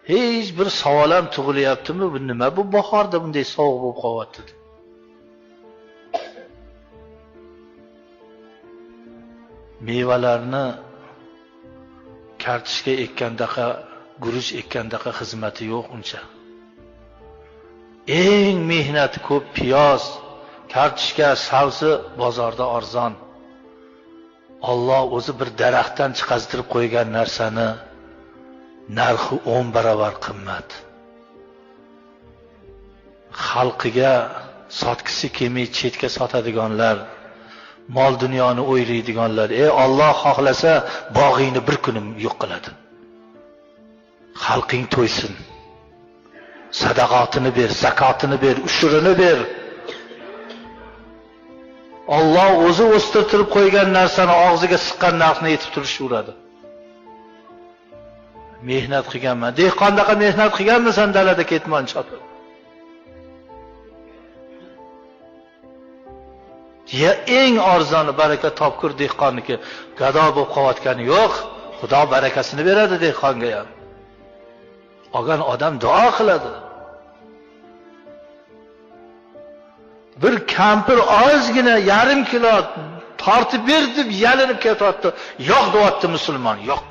Hech bir savol ham tug'ilyaptimi? Bu nima bu bahorda bunday sovuq bo'lib qolyapti? Mevalarni kartoshka ekkandaqa, guruch ekkandaqa xizmati yo'q uncha. Eng mehnati ko'p piyoz, kartoshka, sabzi bozorda arzon. Alloh o'zi bir daraxtdan chiqazdirib qo'ygan narsani narxi 10 barobar qimmat. Xalqiga sotgisi kelmay chetga sotadiganlar, mol dunyoni o'ylaydiganlar, Alloh xohlasa bog'ingni bir kunim yo'q qiladi. Xalqing to'ysin. Sadaqotini ber, zakotini ber, ushurini ber. Alloh o'zi o'stirtirib qo'ygan narsani og'ziga siqqan narxni yetib turishaveradi. Mehnat qilganman. Dehqondaqa mehnat qilganmisan dalada ketmon chopib? Ya eng arzoni baraka topkur dehqonniki. Gado bo'lib qolayotgani yo'q. Xudo barakasini beradi dehqonga ham. Olgan odam duo qiladi. Bir kampir ozgina yarim kilo tortib ber deb yalinib ketyapti. Yo'q deyapti musulmon, yo'q.